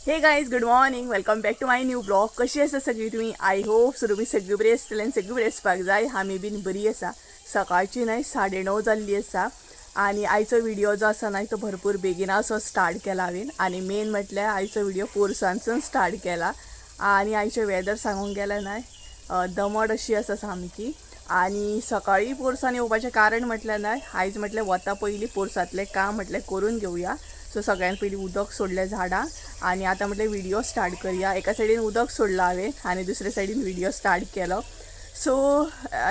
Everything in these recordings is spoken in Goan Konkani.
Hey guys, good morning, welcome back to my new vlog. कशी आसा सगळी तुमी? I hope so तुमी सगळी बरी आसतली आनी सगळी बरी आसपाक जाय. आमी बीन बरी आसा. सकाळची न्हय 9:30 जाल्ली आसा आनी आयचो व्हिडिओ जो आसा न्हय तो भरपूर बेगिनासो स्टार्ट केला हांवें. आनी मेन म्हटल्यार आयचो व्हिडिओ पोरसांसून स्टार्ट केला. आनी आयचें वेदर सांगूंक गेलें न्हय दमट अशी आसा सामकी. आनी सकाळी पोरसान येवपाचें कारण म्हटल्यार न्हय आयज म्हटलें वता पयलीं पोरसांतलें काम म्हटलें करून घेवया. सो सगळ्यान पयलीं उदक सोडलें झाडां आनी आतां म्हटलें व्हिडिओ स्टार्ट करया. एका सायडीन उदक सोडलां हांवें आनी दुसऱ्या सायडीन व्हिडिओ स्टार्ट केलो. सो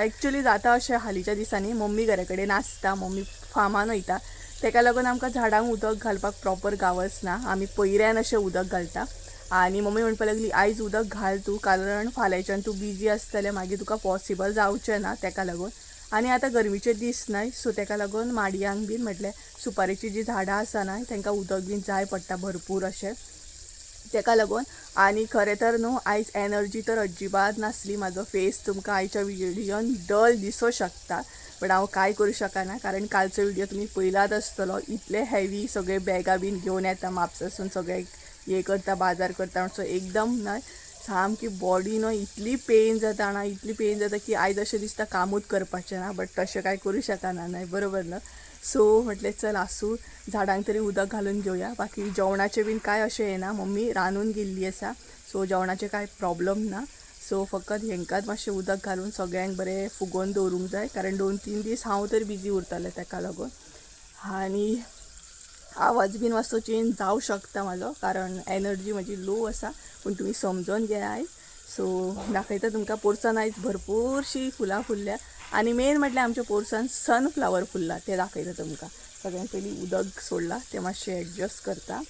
एक्चुली जाता अशें हालींच्या दिसांनी मम्मी घरा कडेन आसता, मम्मी फार्मान वयता, तेका लागून आमकां झाडांक उदक घालपाक प्रॉपर गावच ना. आमी पयऱ्यान अशें उदक घालता. आनी मम्मी म्हणपाक लागली आयज उदक घाल तूं, कारण फाल्यांच्यान तूं बिजी आसतलें, मागीर तुका पॉसिबल जावचें ना तेका लागून. आनी आतां गरमीचे दीस न्हय, सो तेका लागून माडयांक बीन म्हटल्यार सुपारेचीं जीं झाडां आसा न्हय तांकां उदक बीन जाय पडटा भरपूर अशें, तेका लागून. आनी खरें तर न्हू आयज एनर्जी तर अजिबात नासली. म्हाजो फेस तुमकां आयच्या व्हिडियोन डल दिसो शकता, बट हांव कांय करूं शकना कारण कालचो व्हिडिओ तुमी पयलाच आसतलो. इतले हेवी सगळे बॅगां बीन घेवन येता म्हापसासून, सगळे हे करता, बाजार करता, सो एकदम न्हय सामकी बॉडी न्हय इतली पेन जाता ना, इतली पेन जाता की आयज अशें दिसता कामूच करपाचें ना. बट तशें कांय करूं शकना न्हय, बरोबर न्हय? सो म्हटलें चल आसूं, झाडांक तरी उदक घालून घेवया. बाकी जेवणाचें बीन कांय अशें येना, मम्मी रांदून गेल्ली आसा, सो जेवणाचें कांय प्रॉब्लम ना. सो फकत हेंकात मातशें उदक घालून सगळ्यांक बरें फुगोवन दवरूंक जाय, कारण 2-3 दीस हांव तर बिजी उरतलें तेका लागून. आनी आवाज बीन मातसो चेंज जावं शकता म्हाजो, कारण एनर्जी म्हजी लो आसा, पूण तुमी समजोन घेया आयज. सो दाखयता तुमकां पोरसान आयज भरपूरशीं फुलां फुलल्या. आनी मेन म्हटल्यार आमच्या पोरसान सनफ्लावर फुलला तें दाखयता तुमकां. सगळ्यान पयलीं उदक सोडलां तें मातशें एडजस्ट करता.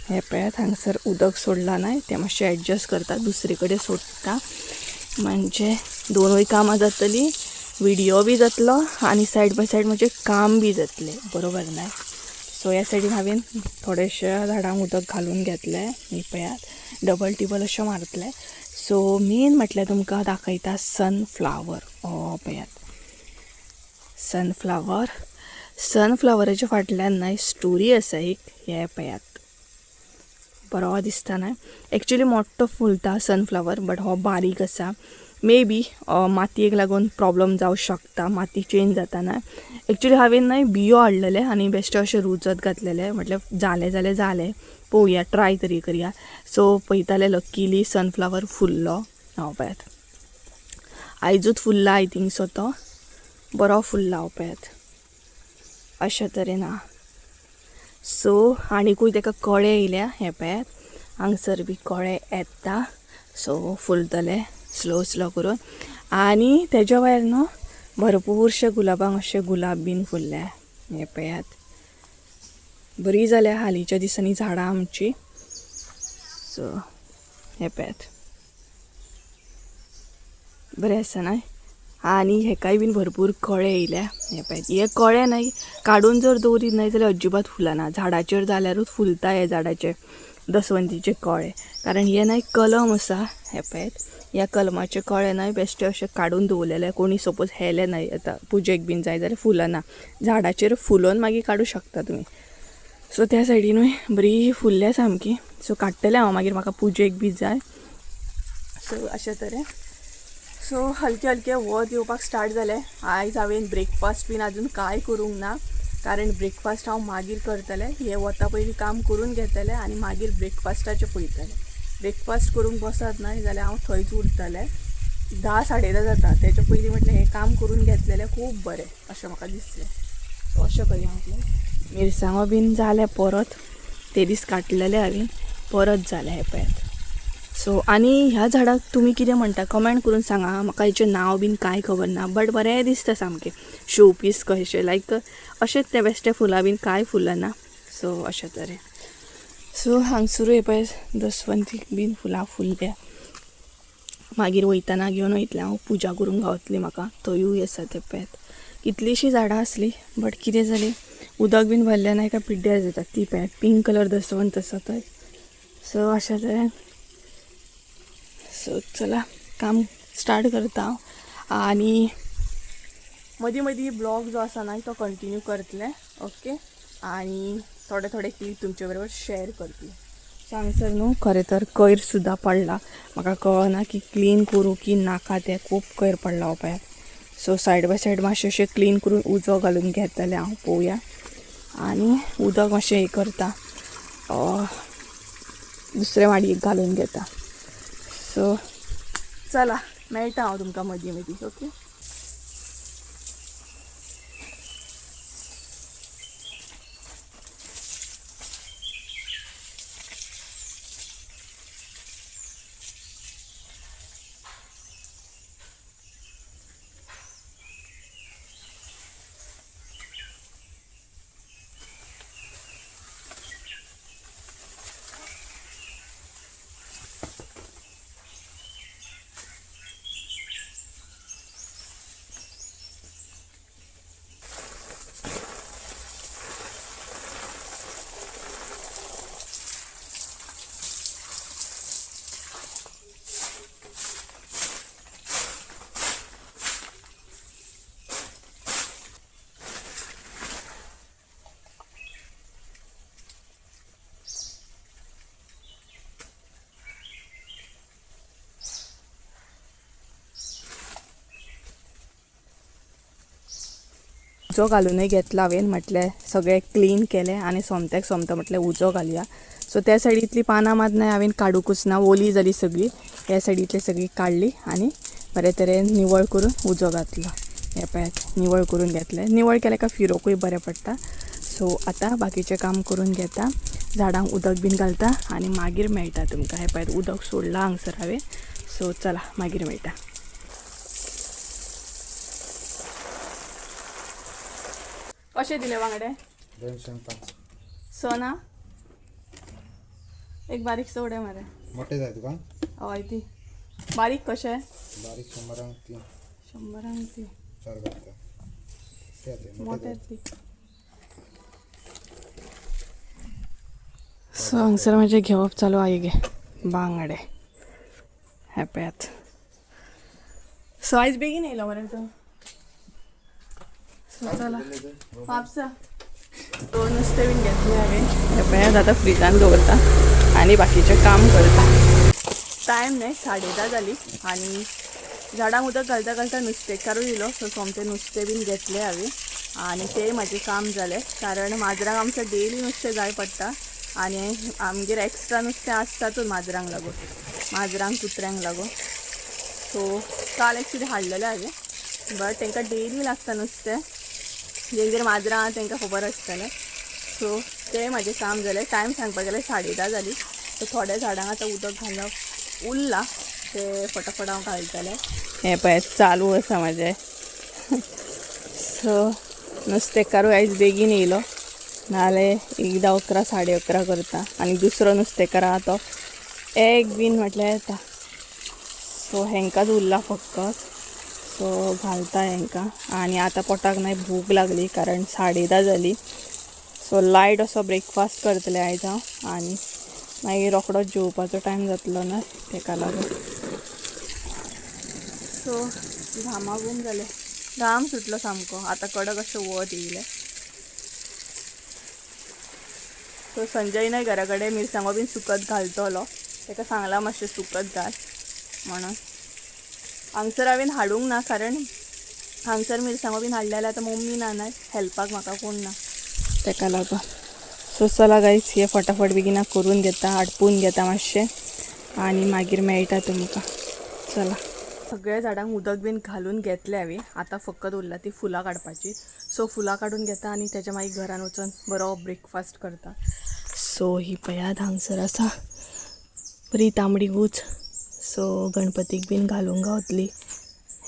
हें पळयात, हांगसर उदक सोडलां न्हय तें मातशें एडजस्ट करता, दुसरे कडेन सोडटा, म्हणजे दोनूय कामां जातलीं, व्हिडियो बी जातलो आनी सायड बाय सायड म्हजें काम बी जातलें, बरोबर न्हय? सो ह्या सायडीन हांवें थोडेशे झाडांक उदक घालून घेतलें. हें पळयात, डबल टिबल अशें मारतलें. सो मेन म्हटल्यार तुमकां दाखयता सनफ्लावर. हो पळयात सनफ्लावर. सनफ्लावराच्या फाटल्यान न्हय स्टोरी आसा एक. हे पळयात, बरो दिसता न्हय? एक्चुली मोठो फुलता सनफ्लावर, बट हो बारीक आसा. मे बी मातयेक लागून प्रॉब्लम जावं शकता, माती चेंज जाता न्हय. एक्चुली हांवें न्हय बियो हाडलेले आनी बेश्टे अशें रुजत घातलेले, म्हटल्यार जालें जाल्यार जालें, पळोवया, ट्राय तरी करया. सो पळयताले लक्कीली सनफ्लावर फुल्लो. हांव पळयात, आयजूच फुल्ला I think so, तो बरो फुल्ला. हांव पळयात अशें तरेन आहा. सो आनिकूय ताका कळे येयल्या. हें पळयात, हांगसर बी कळे येता. सो फुलतले स्लो स्लो करून. आनी तेज्या भायर न्हू भरपूरशे गुलाबांक अशे गुलाब बीन फुलल्या. हें पळयात, बरी जाल्या हालींच्या दिसांनी झाडां आमची. सो हें पळयात, बरें आसा न्हय? आनी हेकाय बीन भरपूर कळे येयल्या. हें पळयात, हे कळे न्हय काडून जर दवरीत न्हय जाल्यार अजिबात फुलना. झाडाचेर जाल्यारूच फुलता हे झाडाचे दसवंतीचे कळे, कारण हे न्हय कलम आसा. हें पळयात, ह्या कलमाचे कळे न्हय बेश्टे अशे काडून दवरलेले, कोणी सपोज हेले न्हय आतां पुजेक बीन जाय जाल्यार फुलना. झाडाचेर फुलोवन मागीर काडूं शकता तुमी. सो त्या सायडीनूय बरी फुलल्या सामकी. सो काडटलें हांव मागीर, म्हाका पुजेक बी जाय. सो अशें तरेन. सो हलकें हलकें वत येवपाक स्टार्ट जालें. आयज हांवें ब्रेकफास्ट बीन आजून कांय करूंक ना, कारण ब्रेकफास्ट हांव मागीर करतलें. हें वता पयलीं काम करून घेतलें आनी मागीर ब्रेकफास्टाचें पळयतलें. ब्रेकफास्ट करूंक बसत न्हय जाल्यार हांव थंयच उरतलें, 10 10:30 जाता. तेच्या पयलीं म्हटलें हें काम करून घेतलेलें खूब बरें अशें म्हाका दिसलें. सो अशें करया म्हटलें. मिरसांगो बीन जालें परत, ते दीस काडलेले हांवें, परत जालें. हें पळयात. सो आनी ह्या झाडाक तुमी कितें म्हणटा कमेंट करून सांगा. म्हाका हेचें नांव बीन कांय खबर ना, बट बरें दिसता सामकें, शो पीस कशें, लायक अशेंच तें बेश्टें फुलां बीन कांय फुलना. सो अशें तरेन. सो हांगसरूय पळय दसवंतीक बीन फुलां फुलल्या. मागीर वयतना घेवन वयतलें हांव, पुजा करूंक गावतली म्हाका. थंयूय आसा ते पळयात, कितलींशीं झाडां आसलीं, बट कितें जालें, उदक बीन भरलें ना एका पिड्ड्यार जाता. ती पळयात पिंक कलर दसवंत आसा थंय. सो अशें तरेन. सो चला काम स्टार्ट करता हांव आनी मदीं मदीं ब्लॉग जो आसा न्हय तो कंटिन्यू करतलें. ओके, आनी थोडे थोडे क्लिप तुमचे बरोबर शेअर करतलें. हांगसर न्हू खरें तर कयर सुद्दां पडला. म्हाका कळना की क्लीन करूं की नाका तें, खूब कयर पडला हो पळयात. सो सायड बाय सायड मातशें अशें क्लीन करून उजो घालून घेतलें हांव पळोवया. आनी उदक मातशें हें करता, दुसरे माडयेक घालून घेता. सो चला मेळटा हांव तुमकां मदीं मदीं. ओके, उजो घालूनय घेतला हांवें, म्हटलें सगळें क्लीन केलें आनी सोमत्याक सोमतो म्हटलें उजो घालया. सो त्या सायडींतली पानां मात न्हय हांवें काडुंकूच ना, ओली जाली सगळी. ह्या सायडींतली सगळी काडली आनी बरे तरेन निवळ करून उजो घातलो. हें पळयात निवळ करून घेतलें. निवळ केलें काय फिरोकूय बरें पडटा. सो आतां बाकीचें काम करून घेता, झाडांक उदक बीन घालता आनी मागीर मेळटा तुमकां. हें पळयात उदक सोडलां हांगसर हांवें. सो चला मागीर मेळटा. कशे दिले बांगडे? 205. स ना, एक बारीक उडय मरे. मोठे जाय तुका? हय ती बारीक कशे? बारीक 100 3. 100 3. 4 घालता ते ते मोठे ती. सो हांगसर म्हाजें घेवप चालू आहे गे बांगडे. हें पळयात. सो आयज बेगीन येयलो मरे तूं. सो चला म्हापसा. सो नुस्तें बीन घेतलें हांवें. हें पळयात आतां फ्रिजान दवरता आनी बाकीचें काम करता. टायम न्हय 10:30 जाली आनी झाडांक उदक घालता घालता नुस्तेकारूय येयलो. सो सोमतें नुस्तें बीन घेतलें हांवें आनी तें म्हाजें काम जालें. कारण माजरांक आमच्या डेली नुस्तें जाय पडटा आनी आमगेर एक्स्ट्रा नुस्तें आसतातूच माजरांक लागून, माजरांक कुत्र्यांक लागून. सो काल एक्चुली हाडलेलें हांवें, बट तांकां डेली लागता नुस्तें. जेंगेर माजरां आहा तांकां खबर आसतलें. सो तें म्हाजें काम जालें. टायम सांगपाक गेल्यार 10:30 जाली. सो थोड्या झाडांक आतां उदक घालप उरलां, तें फटाफट हांव घालतलें. हें पळय चालू आसा म्हाजें. सो नुस्तेकारूय आयज बेगीन येयलो, नाजाल्यार एकदां 11 11:30 करता. आनी दुसरो नुस्तेकार आहा तो 1 बीन म्हटल्यार येता. सो हेंकाच उरला फकत. सो घालता हेंकां. आनी आतां पोटाक न्हय भूक लागली, कारण 10:30 जाली. सो लायट असो ब्रेकफास्ट करतलें आयज हांव आनी मागीर रोखडोच जेवपाचो टायम जातलो ना तेका लागून. सो घामाघूम जालें, घाम सुटलो सामको. आतां कडक अशें वत येयलें. सो संजय न्हय घरा कडेन मिरसांगो बीन सुकत घालतलो, ताका सांगलां मातशें सुकत घाल म्हणून. हांगसर हांवें हाडूंक ना, कारण हांगसर मिरसांगो बीन हाडले जाल्यार आतां मम्मी ना न्हय हेल्पाक, म्हाका कोण ना तेका लागून. सो चला गायज हे फटाफट बेगिना करून घेता, आटपून घेता मातशें आनी मागीर मेळटा तुमकां. चला सगळ्या झाडांक उदक बीन घालून घेतलें हांवें. आतां फकत उरला ती फुलां काडपाची. सो फुलां काडून घेता आनी तेच्या मागीर घरान वचून बरो ब्रेकफास्ट करता. सो ही पळयात हांगसर आसा बरी तांबडी गूच. सो गणपतीक बीन घालूंक गावतली.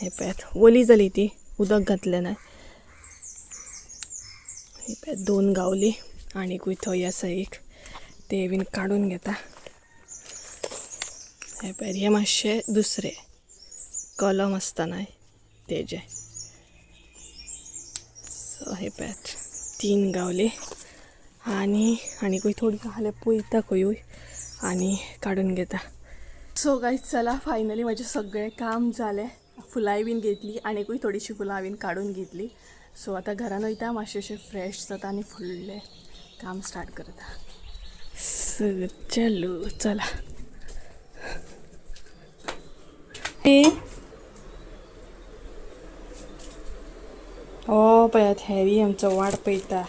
हें पळयात ओली जाली ती, उदक घातलें ना. ही पळयात 2 गावली आनीकूय थंय आसा एक, ते बीन काडून घेता. हें पळयात हे मातशे दुसरे कलम आसता न्हय तेजे. सो हे पळयात 3 गावली आनी आनीकूय थोडी जाल्यार पळयता खंयूय आनी काडून घेता. सो गायज चला फायनली म्हाजें सगळें काम जालें. फुलांय बीन घेतली आनीकूय थोडीशीं फुलां हांवें काडून घेतली. सो आतां घरान वयता, मातशें अशें फ्रेश जाता आनी फुडलें काम स्टार्ट करता. चलो चला. हे हो पळयात हॅरी आमचो वाट पळयता.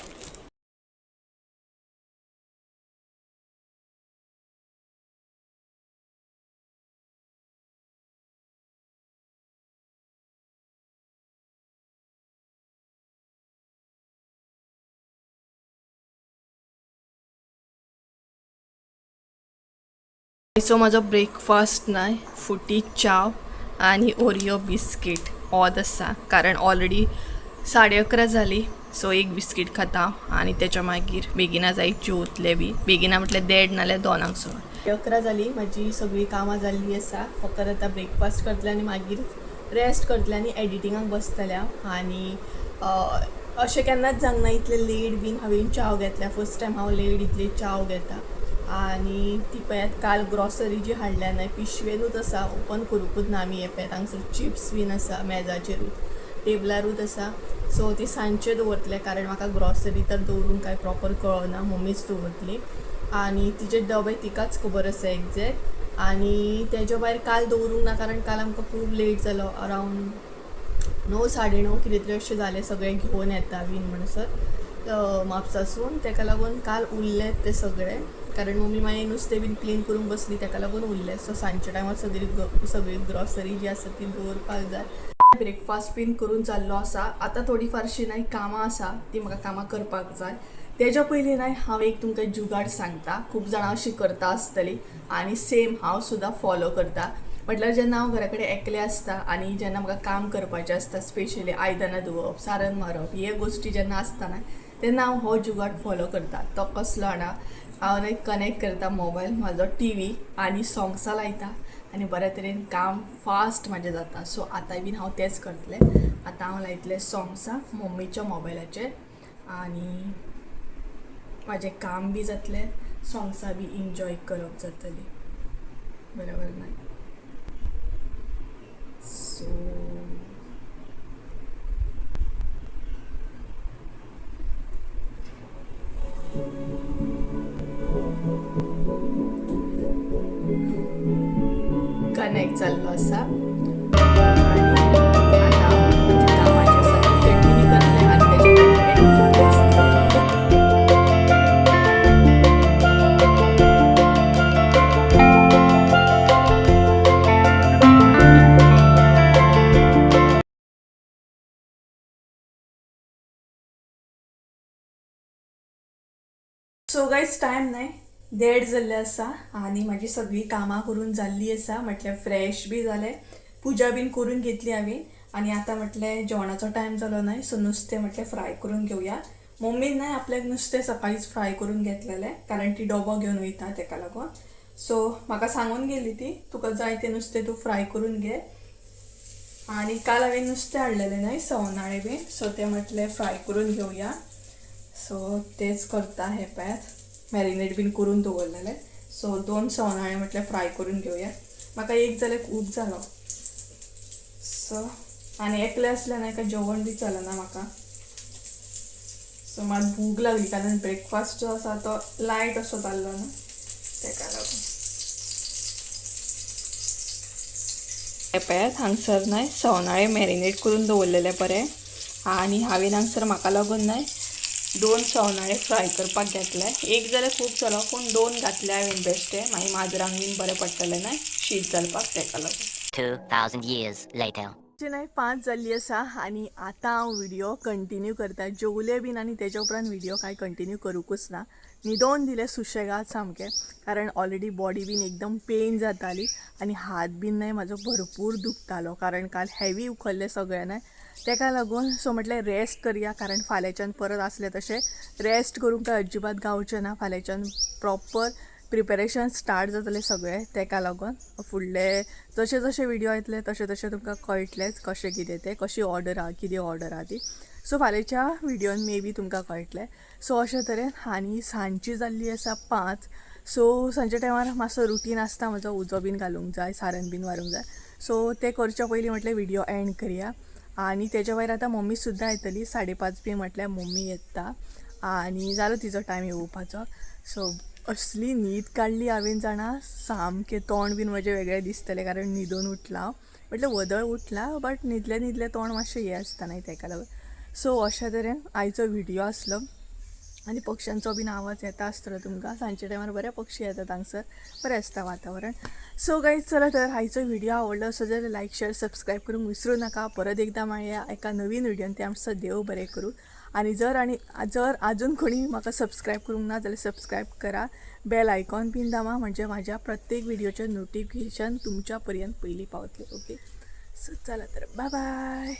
आयचो म्हाजो ब्रेकफास्ट न्हय फुटी च्याव आनी ओरियो बिस्कीट ओद आसा, कारण ऑलरेडी 11:30 जाली. सो एक बिस्कीट खाता आनी तेच्या मागीर बेगिना जाय जेवतले बी. बेगिना म्हटल्यार 1:30 नाल्यार 2 सुमार. 11 जाली, म्हाजी सगळीं कामां जाल्लीं आसा. फकत आतां ब्रेकफास्ट करतलें आनी मागीर रेस्ट करतलें आनी एडिटिंगाक बसतलें हांव. आनी अशें केन्नाच जावंक ना इतलें लेट बीन हांवें च्याव घेतल्या. फर्स्ट टायम हांव लेट इतली च्याव घेता. आनी ती पळयात काल ग्रॉसरी जी हाडल्या न्हय पिशवेनूच आसा, ओपन करूंकूच ना आमी. हें पळयात हांगसर चिप्स बीन आसा मेजाचेरूच, टेबलारूच आसा. सो ती सांजचे दवरतले, कारण म्हाका ग्रॉसरी तर दवरूंक कांय प्रॉपर कळना, मम्मीच दवरतली. आनी तिचे डबे तिकाच खबर आसा एग्जॅक्ट. आनी तेज्या भायर काल दवरूंक ना, कारण काल आमकां खूब लेट जालो, अरावंड 9 9:30 कितें तरी अशें जालें, सगळें घेवन येता बीन म्हणसर म्हापसासून. तेका लागून काल उरले ते सगळे, कारण मम्मी मागीर नुस्तें बीन क्लीन करूंक बसली, तेका लागून उरलें. सो सांजच्या टायमार सगळी ग्रॉसरी जी आसा ती दवरपाक जाय. ब्रेकफास्ट बीन करून जाल्लो आसा. आतां थोडी फारशी न्हय कामां आसा, ती म्हाका कामां करपाक जाय. तेज्या पयलीं न्हय हांव एक तुमकां जुगाड सांगता. खूब जाणां अशी करता आसतली आनी सेम हांव सुद्दां फॉलो करता. म्हटल्यार जेन्ना हांव घरा कडेन एकलें आसता आनी जेन्ना म्हाका काम करपाचें आसता, स्पेशली आयदनां धुवप, सारण मारप, हे गोश्टी जेन्ना आसता न्हय तेन्ना हांव हो जुगाड फॉलो करता. तो कसलो जाणा, हांव न्हय कनेक्ट करता मोबायल म्हाजो टी व्ही आनी सोंग्सां लायता आनी बऱ्या तरेन काम फास्ट म्हाजें जाता. सो आतांय बीन हांव तेंच करतलें. आतां हांव लायतलें सोंग्सां मम्मीच्या मोबायलाचेर आनी म्हाजें काम बी जातलें, सोंग्सां बी इन्जॉय करप जातली, बरोबर न्हय? सो कनेक्ट जाल्लो आसा आनी आतां म्हजें कामाचें आसा तें कंटिन्यू करतलें आनी तेजे मागीर एडिटींग बसतलें. सो गायज टायम न्हय 1:30 जाल्ले आसा आनी म्हाजी सगळीं कामां करून जाल्लीं आसा. म्हटल्यार फ्रेश बी जालें, पुजा बीन करून घेतली हांवें. आनी आतां म्हटलें जेवणाचो टायम जालो न्हय, सो नुस्तें म्हटलें फ्राय करून घेवया. मम्मीन न्हय आपल्याक नुस्तें सकाळींच फ्राय करून घेतलेलें, कारण ती डबो घेवन वयता तेका लागून. सो म्हाका सांगून गेली ती, तुका जाय तें नुस्तें तूं फ्राय करून घे. आनी काल हांवें नुस्तें हाडलेलें न्हय सवनाळे बीन, सो तें म्हटलें फ्राय करून घेवया. सो तेच करता. हें पळयात मॅरिनेट बीन करून दवरलेलें. सो 2 सवनाळे म्हटल्यार फ्राय करून घेवया. म्हाका एक जाल्यार खूब जालो. सो आनी एकलें आसलें न्हय काय जेवण बी चलना म्हाका. सो मात भूक लागली, कारण ब्रेकफास्ट जो आसा तो लायट असो जाल्लो न्हय तेका लागून. हें पळयात हांगसर न्हय सवनाळे मॅरिनेट करून दवरलेले बरें. आनी हांवें हांगसर म्हाका लागून न्हय 2 सवनाळे फ्राय करपाक घेतले. एक जाल्यार खूब जालो, पूण 2 घातले हांवें बेश्टे, मागीर माजरांक बीन बरें पडटलें न्हय शीत घालपाक, तेका लागून. 2000 years later. न्हय 5 जाल्ली आसा आनी आतां हांव व्हिडियो कंटिन्यू करता. जेवलें बीन आनी तेज्या उपरांत व्हिडियो कांय कंटिन्यू करूंकूच ना. न्हिदोन दिलें सुशेगाद सामकें, कारण ऑलरेडी बॉडी बीन एकदम पेन जाताली आनी हात बीन न्हय म्हाजो भरपूर दुखतालो, कारण काल हेवी उखल्लें सगळें न्हय तेका लागून. सो म्हटलें रेस्ट करया, कारण फाल्यांच्यान परत आसलें तशें रेस्ट करूंक काय अजिबात गावचें ना. फाल्यांच्यान प्रॉपर प्रिपेरेशन स्टार्ट जातलें सगळें, तेका लागून फुडले जशे जशे व्हिडियो येतले तशें तशें तुमकां कळटलेंच कशें कितें तें, कशी ऑर्डर आहा, कितें ऑर्डर आहा ती. सो फाल्यांच्या व्हिडियोन मे बी तुमकां कळटलें. सो अशे तरेन. आनी सांजची जाल्ली आसा 5. सो सांजच्या टायमार मातसो रुटीन आसता म्हजो, उजो बीन घालूंक जाय, सारण बीन मारूंक जाय. सो तें करच्या पयलीं म्हटलें व्हिडियो एंड करया. आनी तेज्या भायर आतां मम्मी सुद्दां येतली, 5:30 बी म्हटल्यार मम्मी येता आनी जालो तिजो टायम येवपाचो. सो असली न्हीद काडली हांवें जाणा, सामकें तोंड बीन म्हजें वेगळें दिसतलें कारण न्हिदून उठलां. म्हटल्यार वदळ उठला बट न्हिदले न्हिदले तोंड मातशें हें आसता न्हय तेका लागून. सो अशा तरेन आयचो व्हिडियो आसलो आनी पक्ष्यांचो बीन आवाज येता आसतलो तुमकां. सांजच्या टायमार बरे पक्षी येतात हांगसर, बरें आसता वातावरण. सो गायज चला तर आयचो व्हिडियो आवडलो असो जाल्यार लायक शेअर सबस्क्रायब करूंक विसरूं नाका. परत एकदां मेळया एका नवीन व्हिडियोन, ते आमचो देव बरें करूं. आनी जर अजून कोणी म्हाका सबस्क्रायब करूंक ना जाल्यार सबस्क्रायब करा, बेल आयकॉन बीन दामा, म्हणजे म्हाज्या प्रत्येक व्हिडियोचें नोटिफिकेशन तुमच्या पर्यंत पयलीं पावतलें. ओके, सो चला तर बाय बाय.